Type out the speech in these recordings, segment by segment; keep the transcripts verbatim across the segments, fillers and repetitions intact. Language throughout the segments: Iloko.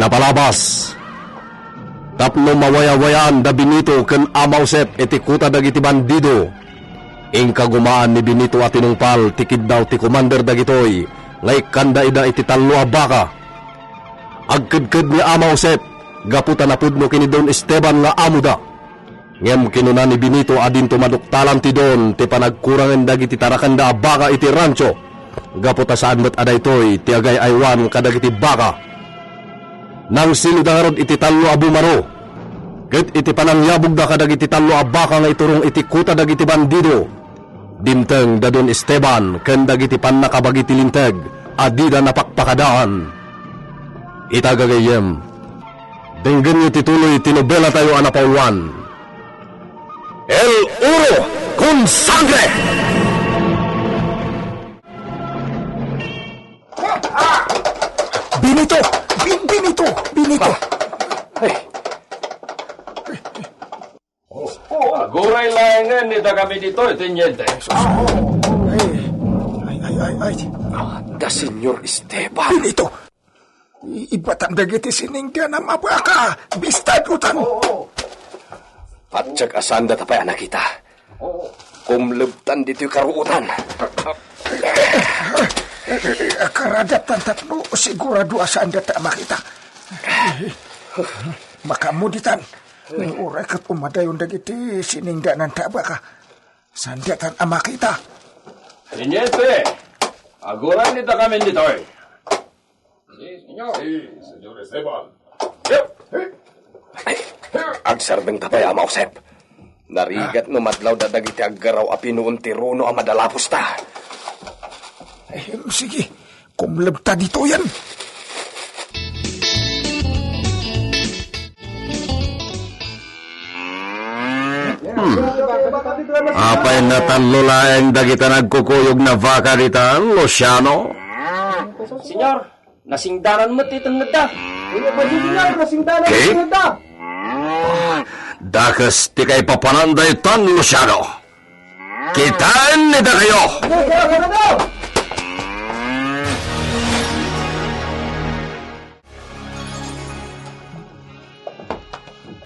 Napalabas. Tapno mawayawayaan da Benito ken Ama Josep iti kuta dagiti bandido, inkagumaan ni Benito a tinungpal ti kiddaw ti komander dagitoy nga ikkanda ida iti tallo a baka. Agkedked ni Ama Josep gapu ta napudno ken ni Don Esteban nga amoda. Ngem kinuna ni Benito a dinto maduktalan ti Don ti panagkurangen dagiti tarakanda a baka iti rancho, gapu ta saan met a daytoy ti agay-aywan kadagiti baka. Nangsiluda ngarud iti tallo a bumaro, ket iti panangyabogda kadagiti tallo a baka nga iturong iti kuta dagiti bandido, dimteng da Don Esteban ken dagiti pannakabagi ti linteg a dida napakpakadaan. Ita, gagayyem, denggenyo ti tuloy ti nobelatayo a napauluan. El Oro con Sangre! Benito! Bi-, Benito! Benito! Ay. Aguray laengen ita kami ditoy, Teniente. Ay, ay, ay, ay, ay. Da Senyor Esteban. Benito! I-, ibatam dagiti siningdan a baka. Bistad, utan. Patjek a saandata pay a nakita. Kumlebtan ditoy karuotan. Karadatan tapno sigurado a saandata a makita. Makaammo ditan. Uray ket umadayon dagiti siningdananta a baka. Saandatan a makita. Teniente, aguray dita kami ditoy. Si, Senyor. Si, Senyor Esteban. Ay, agsardengta pay, Ama Josep. Narigat no madlawda dagiti aggaraw a pinuon ti runo a madalapusta. Eh, sige, kumlebta ditoyen. Hmm. Apay natallo laeng dagita nagkukuyog a baka dita, Luciano? Senyor, nasingdanan met ti tengngedda. Senyor, nasingdanan met ti tengngedda. Dakes ti kaipapananda itan, Luciano. Kitaen ni dakayo.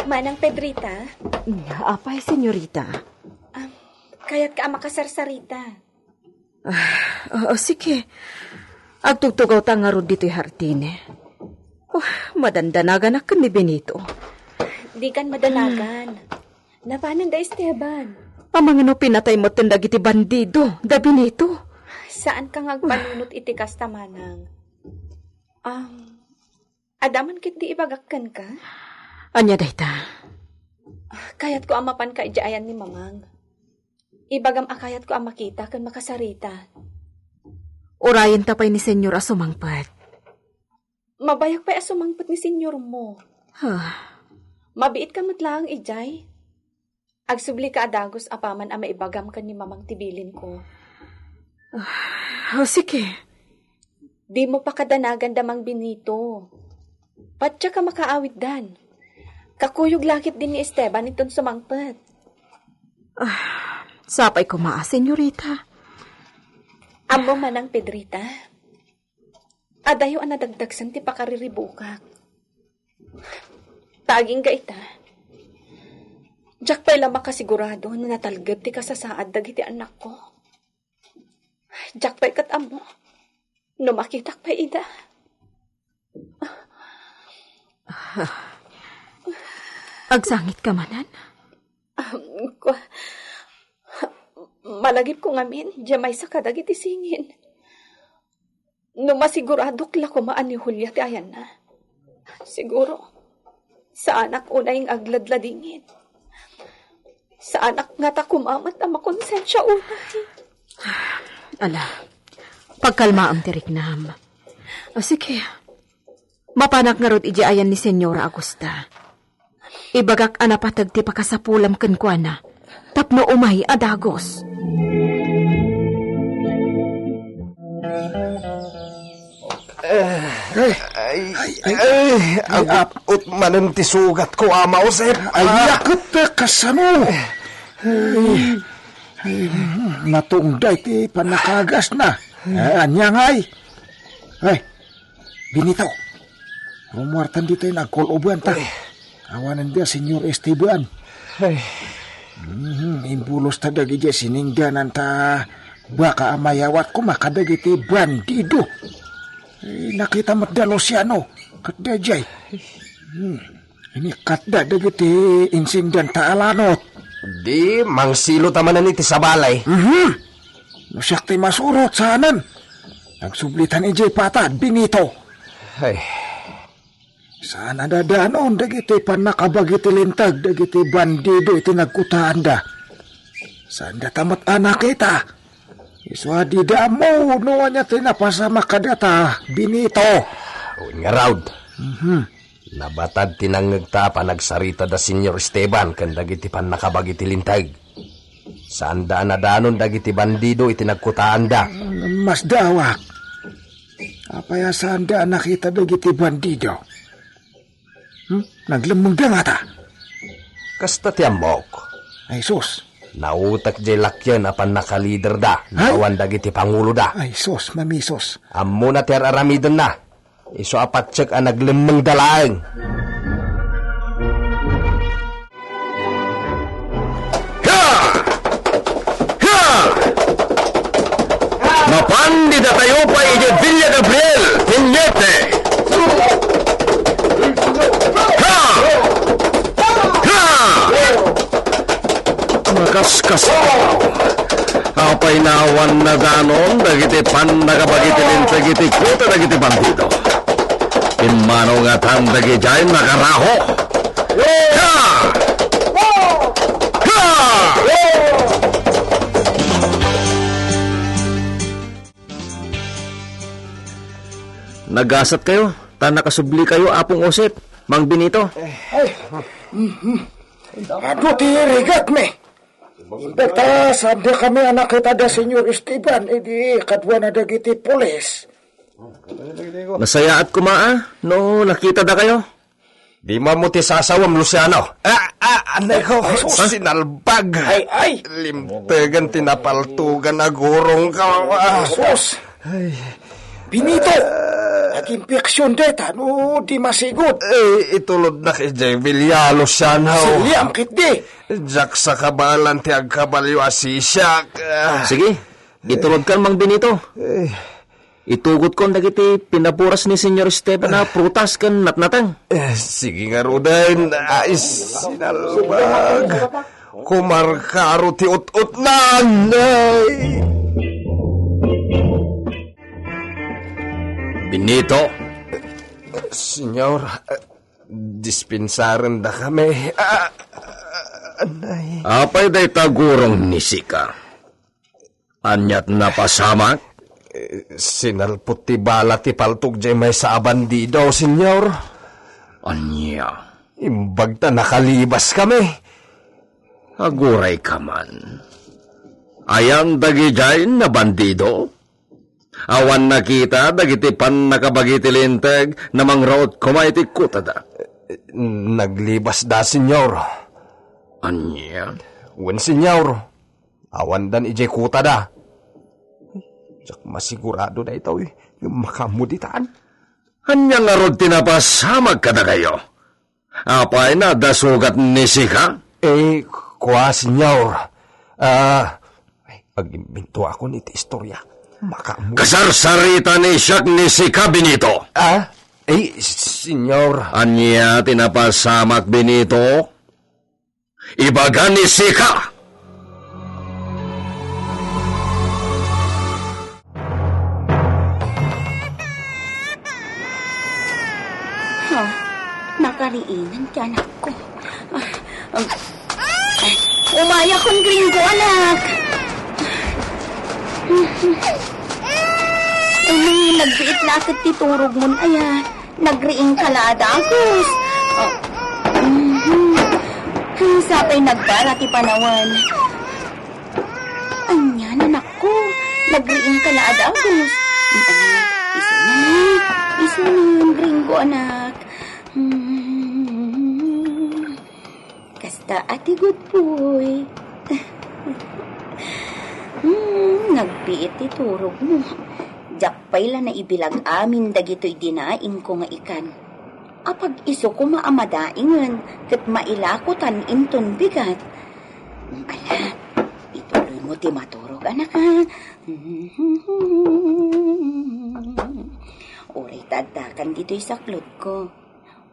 Manang Pedrita? Apay, senyorita? Kayatka a makasarsarita. Ah, oo, sige. Agtugtugawta ngarud ditoy hardin. Oh, madandanaganak ken ni Benito. Dikan madanagan. Napanen da Esteban. Amangan no pinatay metten dagiti bandido, da Benito. Saanka nga agpanunot iti kasta, manang. Um, Adda man ketdi ibagak kenka? Ania dayta? Kayatko a mapanka idiay ayan ni Mamang. Ibagam a kayatko a makita ken makasarita. Urayenta pay ni Senyor a sumangpet. Mabayag pay a sumangpet ni Senyormo. Huh. Mabiitka met laeng idiay. Agsublika a dagus apaman a maibagam ken ni Mamang ti bilinko. Ah, o, sige. Dimo pakadanagan da Mang Benito. Patyak a makaawiddan. Kakuyog la ketdi ni Esteban inton sumangpet. Ah, sapay koma, senyorita. Ammo, Manang Pedrita, adayo a nadagdagsen ti pakariribukak. Ta agingga ita, diak pay la makasigurado no natalged ti kasasaad dagiti annakko. Diak pay ket ammo no makitak pay ida. Agsangitka manen? Kua, malagipko ngamin diay maysa kadagiti singin. No masiguradok la koma a ni Julia ti ayanna, siguro, saanak unay nga agladladingit. Saanak ngata koma met a makonsensia unay. Ala, pagkalmaam ti riknam. O, sige, mapanak ngarud idiay ayan ni Senyora Augusta. Ibagak a napateg ti pakasapulam kenkuana tapno umay a dagus. Ay, ay, ay, ay, agut-ot manen ti sugatko, Ama Josep. Ay, ah, ket kasano? Ay, ay, natungday ti pannakagasna. Eh, ania ngay? Ay, Benito, Pumuartan ditoy nagkol-uban ta. Ay. Awanen da, Señor Esteban. Ay. Mhm, imbulos ta dagiti siningdanan ta baka a mayawat koma kadagiti bandido. Eh, nakita met da Luciano, ket daydiay. Hmm. Inikkatda dagiti insingdan ta alanot. Di, mangsilo ta manen iti sabali. Mhm. No siak ti masurot, saanen. Nagsublitan idiay patad, Benito. Ay. Saan a dadanon dagiti pannakabagi ti linteg dagiti bandido iti nagkutaanda. Saanda ta met a nakita. Isu a dida ammo no ania ti napasamak kadata, Benito. Wen ngarud, mhm, nabatad ti nangngegta a panagsarita da Señor Esteban ken dagiti pannakabagi ti linteg. Saanda a nadanon dagiti bandido iti nagkutaanda. Masdawak. Apay a saanda a nakita dagiti bandido? Hmm? Naglemmengda ngata? Kasta ti ammok. Ay, sus. Nautek jay lakyen a pannakaliderda, ay, awan dagiti panguloda. Ay, sus, mamisus. Ammona ti ar-aramidenna. Isu a patiek a naglemmengda laeng. Ha! Ha! Mapan didatayo pay idiay Villa Gabriel, Cañete. Ha! Ha! Makaskas. Apay a awan nadanon dagiti pannakabagi ti linteg iti kuta dagiti bandido. Immano ngatan dagidiay nakaraho. Ha! Ha! Nagasatkayo, ta nakasublikayo, Apong Josep, Mang Benito. Ay, mhm. Adu ti rigatmi. Imbag ta saanda kami a nakita da Señor Esteban idi kaduana dagiti pulis. Nasayaat koma a no nakitada kayo. Dimo ammo ti sasawem, Luciano. Ah, ah, anay ko, ay, sus. Sinalbag. Ay, ay. Limtegen ti napaltugan a gurong ka. Ah. Sus. Ay. Benito, nag-infection dayta no di masigot. Eh, itulodnak idiay Villa, Luciano. Siliam ketdi. Diak sa kabaelan ti agkabalio a sisiak. Ah. Sige, itulodkan, Mang Benito. Eh. Itugotkon dagiti pinaburas ni Señor Esteban a prutas ken natnateng. Eh, sige ngaruden, ay, sinalbag. Kumarkaro ti ut-utnan, ay. Benito. Señor, dispensarendakami. Ah, anay. Apay dayta gurong ni Sika? Ania't napasamak? Eh, sinalpot ti bala ti paltog jay maysa a bandido, Señor. Ania? Imbag ta nakalibaskami. Agurayka man. Ayan dagidiay a bandido? Awan nakita dagiti pannakabagi ti linteg a mangraot koma iti kutada? Naglibasda, Señor. Ania? Wen, Señor. Awandan idiay kutada. Diak masigurado daytoy. Ngem makaammo ditan. Ania ngarud ti napasamak kadakayo? Apay, adda sugat ni Sika? Eh, kua, Señor. Ah, ay, agimbintuakon iti istorya. Makaammo. Kasarsarita ni siak ni Sika, Benito. Ah? Eh, Señor. Ania ti napasamak, Benito? Ibaga ni Sika. Ha? Nakariingan ti anakko. Ah, um, ay, umayakon, Gringo, anak. Ay, nagbiit la ket ti turogmon, aya. Nagriingka la a dagus. Oh. Mhm. Ay, sapay nagbara ti panawen. Ania, anakko? Nagriingka la a dagus. Ay, anak, isunan, isunan, Gringo, anak. Hmm. Kasta, Ate Gudboy. Hmm, nagbiit ti turogmo. Diak pay la naibilag amin dagitoy dinaingko nga ikan. Apag-isu koma a madaingen ket mailakotan inton bigat. Ala, ituloy mo ti maturog, anak, ha? Uray ta addakan ditoy saklotko.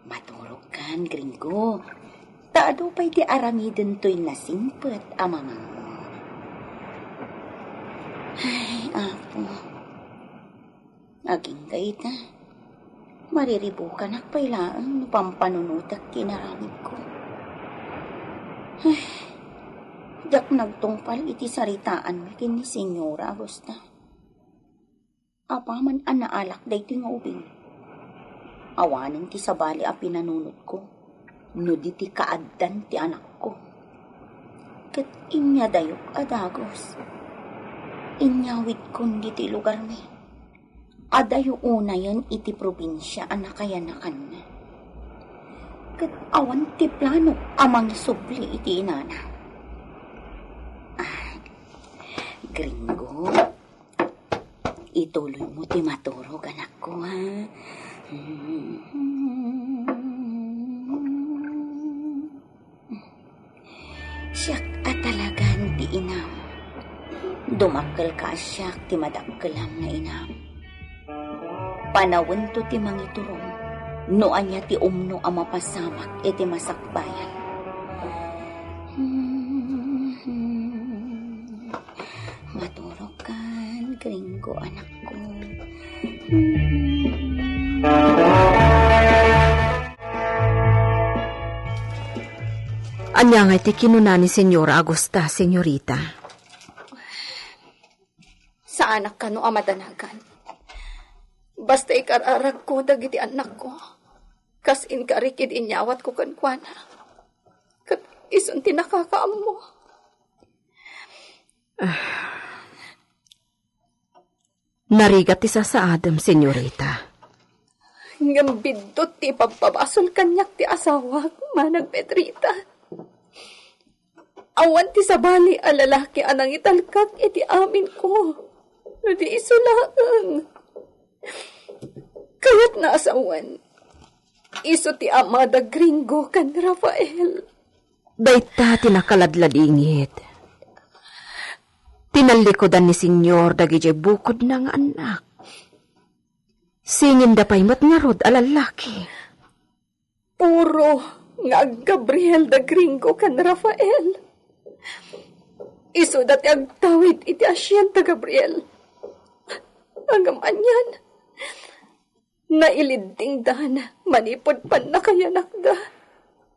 Maturogkan, Gringo. Ta adu pay ti aramiden toy nasingpet a mamangmo. Ay, Apo. Agingga ita. Mariribukanak pay laeng no pampanunotek ti inaramidko. Ay, diak nagtungpal iti saritaanmi ken ni Señora Agusta. Apaman a naalak daytoy nga ubing, awanen ti sabali a pinanunotko no di ti kaaddan ti anakko. Ket inyadayok a dagus. Inyawidkon ditoy lugarmi. Adayo unayen iti probinsia a nakayanakanna. Ket awan ti plano a mangisubli iti inana. Ah, Gringo, ituloy mo ti maturog, anakko, ha? Siak a talagan ti inam. Dumakkelka a siak ti madakkelam nga inam. Panawento ti mangiturong no ania ti umno a mapasamak iti masakbayan. Maturogkan, Gringo, anakko. Ania ngay ti kinuna ni Señora Agusta, Señorita? Saanak kano a madanagan. Basta ikararagko dagiti annakko, kas inkarik idi inyawatko kenkuana. Ket isun ti nakakaammo. Narigat ti sasaadem, Señorita. Ngem biddut ti ipabpabasol kaniak ti asawak, Manang Pedrita. Awan ti sabali a lalaki a nangitalkak iti aminko. No di isu laeng. Kayatna a sawen, isu ti ama da Gringo ken Rafael. Dayta ti nakaladladingit. Tinallikudan ni Señor dagidiay bukodna nga annak. Singinda pay met ngarud a lallaki. Puro nga ag-Gabriel da Gringo ken Rafael. Isuda ti agtawid iti asienda, Gabriel. Ngem anian, nailiddingdan manipud pannakayanakda.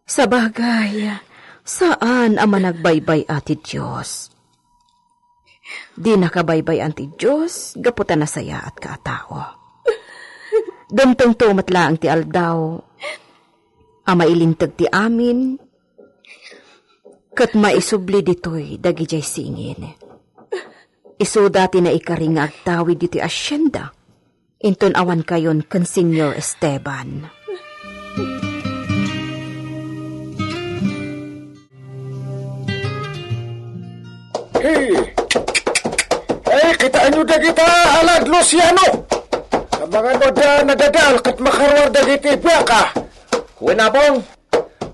Sabagay, saan a managbaybay-a ti Dios. Di nakabaybay-an ti Dios gapu ta nasayaatka a tao. Dumtengto met laeng ti aldaw a mailinteg ti amin ket maisubli ditoy dagidiay singin. Isuda ti naikari nga agtawid ditoy asienda inton awankayon ken Señor Esteban. Hey! Ay, kitaenyo dagita, Alad Luciano! Amangan no adda nadadal ket makaruar dagiti baka. Wen, Apong.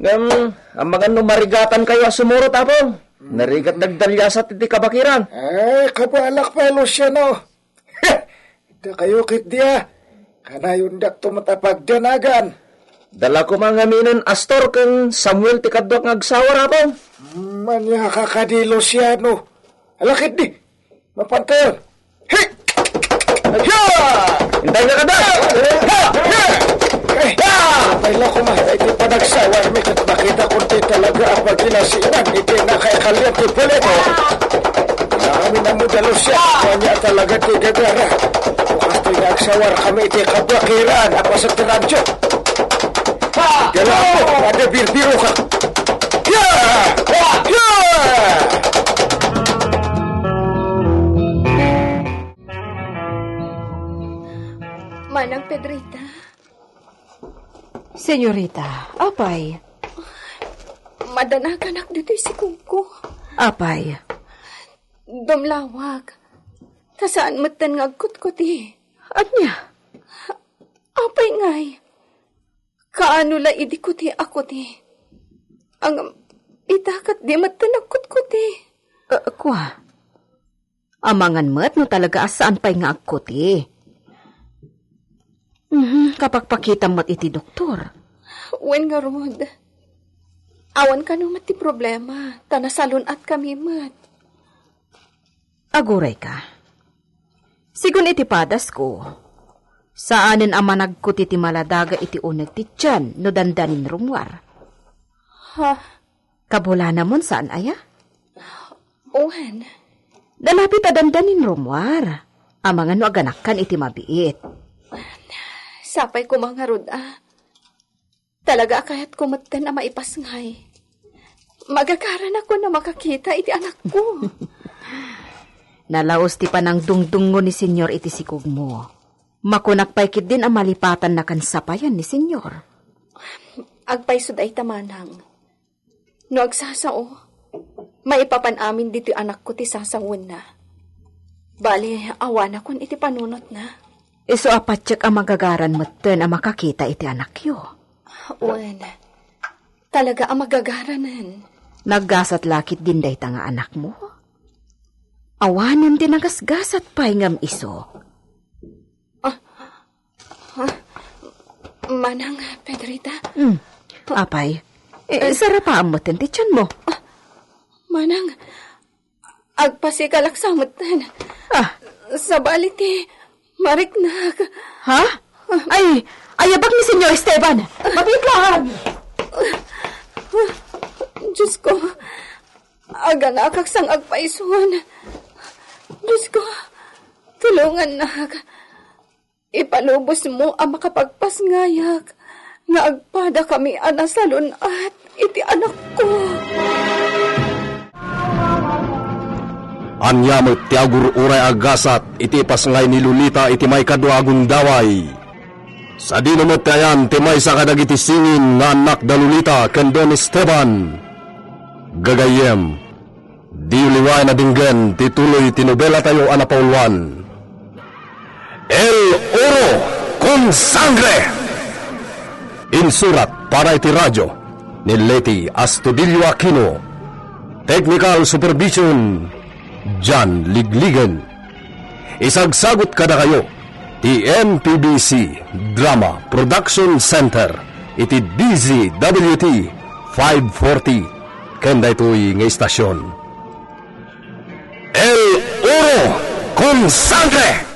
Ngem, amangan no marigatankayo a sumurot, Apong. Narigat dagdaliasat iti kabakiran. Ay, kabalak pay, Luciano. Dakayo ketdi a, kanayondakto met a pagdanagan. Dala koma ngaminen Astor ken Samuel ti kaduak nga agsawar, Apong. Hmm, ania ka kadi, Luciano? Ala ketdi, mapankayon. Hey! Ya! Intay nga kada! Ya! Ya! Ay, ay, la koma, iti panagsawarmi ket makita ko ti talaga a paginasinan iti nakaikalian ti boleto. Amin a moda, Lucia, ania talaga ti gagara. Kastoy nga agsawarkami iti kabakiran a paset ti radyo. Dala mo, ada birbiro ka. Ya! Ya! Manang Pedrita. Señorita, apay? Madanaganak ditoy sikongko. Apay? Dumlawak. Ta saan metten nga agkutkuti. Ania? Apay ngay? Kaano la idi kuti a kuti? Ngem ita ket di met nagkutkuti. Eh, kua, amangan met no talaga a saan pay nga agkuti. Mhm, kapakpakitam met iti doktor. Wen ngarud, awan kano met ti problema, ta nasalun-atkami met. Aguray ka. Sigun iti padasko, saanen a managkuti ti maladaga iti uneg ti tian no dandanin rummuar. Ha? Kabulanamon saan aya? Wen. Nalapit a dandanin rummuar. Amangan no aganakkan iti mabiit. Sapay koma ngarud a. Talaga a kayatko metten a maipasngay. Magagaranakon a makakita iti anakko. Nalaus ti panangdungdungngo ni Señor iti sikogmo. Makunak pay ketdin a malipatannakan sapayan ni Señor. Agpayso dayta, manang. No agsasao, maipapan amin ditoy anakko ti sasawenna. Bali, awanakon iti panunotna. Isu a patiek a magagaran metten a makakita iti anakyo. Wen, talaga a magagaranen. Naggasat la ketdin dayta nga anakmo? Awanen ti nagasgasat pay ngem isu. Ah, ah, Manang Pedrita? Hmm. Apay, eh, sarapaam metten ti tianmo. Manang, agpasikalak sa metten. Ah. Sabali ti mariknak. Ha? Ay, ayabak ni Señor Esteban. Mabiit lang. Diyos ko, aganakak sang agpayson. Diyos ko, tulungannak. Ipalubosmo a makapagpasngayak nga agpadakami a nasalun-at iti anakko. Ania met ti agur-uray a gasat iti ipasngay ni Lolita iti maikadua a gundaway? Sadino met ti ayan ti maysa kadagiti singin nga annak da Lolita ken Don Esteban? Gagayyem, diyo liwaen a denggen ti tuloy ti nobelatayo a napauluan, El Oro con Sangre. Insurat para iti radio ni Leti Astudillo Aquino. Technical supervision, John Ligligen. Isagsagut kadakayo ti M P B C Drama Production Center iti D Z W T five forty ken daytoy nga istasyon. El Oro con Sangre!